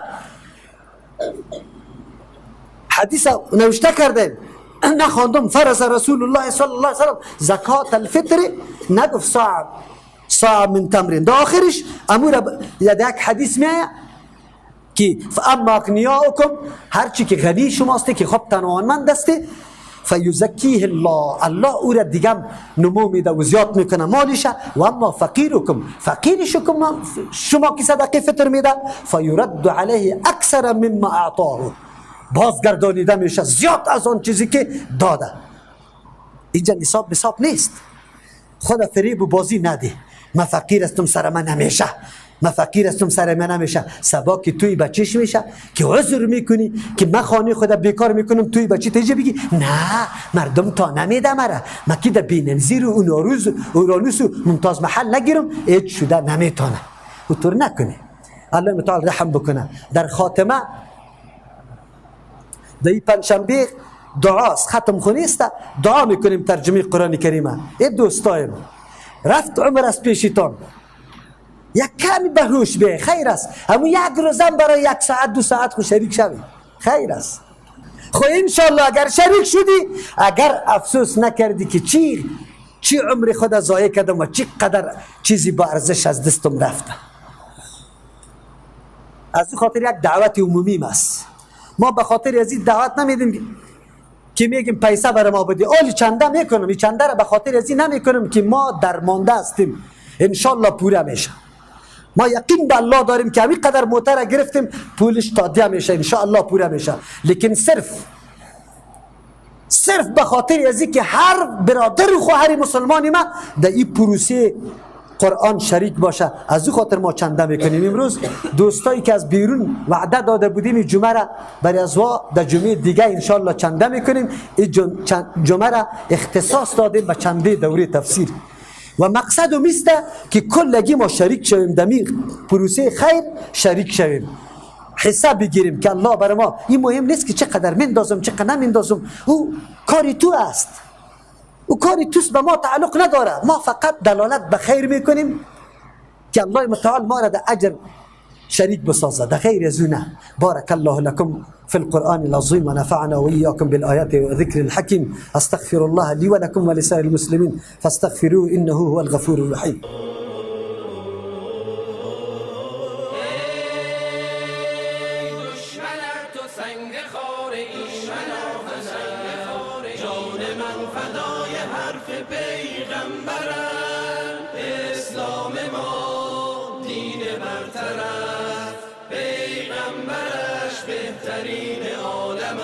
S2: حدیث نوشته کرده نخواندم فرض رسول الله صلی الله علیه وسلم زکات الفطر، نگفت صاع صاع من تمر. در آخرش امور یک حدیث میایه که فاما اغنیاؤکم، هرچی که غنی شماسته که خب توانمند استه، فیزکیه الله، الله او را دیگه نمو میده و زیاد میکنه مالش. و اما فقیرکم، فقیر شما که صدقه فطر میده، فیرد علیه اکثر مما اعطاه، بازگردانیده میشه زیاد از آن چیزی که داده. اینجا نصاب نصاب نیست. خدا فریب و بازی نده. من فقیر هستم سر من نمیشه، من فقیر هستم سر من نمیشه. سبا که توی بچهش میشه که عذر میکنی که من خانه خدا بیکار میکنم، توی بچه تیجه بگی نه مردم تا نمیده مرا، من که در بیننزیر و اوناروز اورانوس و ممتاز محل نگیرم، هیچ شده نمیتونه. اونطور نکنه. الله متعال رحم بکنه. در خاتمه در این پنجشنبه دعاست، ختم خونی است، دعا میکنیم ترجمه قرآن کریمه. ای دوستایم رفت عمر از پیشتان، یک کمی بهوش به خیر است. همون یک روزم برای 1 ساعت 2 ساعت خو شریک شوی خیر است. خو انشالله اگر شریک شدی، اگر افسوس نکردی که چی عمر خود ضایع کردم و چی قدر چیزی با ارزش از دستم رفته. از او خاطر یک دعوت عمومی است. ما به خاطر از این دعوت نمیدیم که میگیم پیسه برای ما بدی. آلی چنده میکنم، این چنده را به خاطر از این نمیکنم که ما درمانده هستیم، انشالله پوره میشه. ما یقین به الله داریم که همین قدر موتر گرفتیم پولش تادیه میشه، انشالله پوره میشه. لیکن صرف به خاطر از که هر برادر و خواهر مسلمانی ما در این پروسه قرآن شریک باشه، از او خاطر ما چنده میکنیم. امروز دوستایی که از بیرون وعده داده بودیم جمعه را برای ازوا در جمعه دیگه انشالله چنده میکنیم. این جمعه را اختصاص دادیم به چنده دوره تفسیر و مقصد میسته که کلگی ما شریک شویم، در پروسه خیر شریک شویم، حساب بگیریم که الله برای ما. این مهم نیست که چقدر مندازم چقدر نمندازم، او کاری تو است، او کاری توست، به ما تعلق نداره. ما فقط دلالت به خیر میکنیم که الله متعال ما را در اجر شریک بسازه، در غیر از نه. بارک الله لكم في القرآن العظيم ونفعنا وإياكم بالآيات وذكر الحكيم. أستغفر الله لي ولكم ولسائر المسلمين فاستغفروه إنه هو الغفور الرحيم.
S1: بهترین عالم.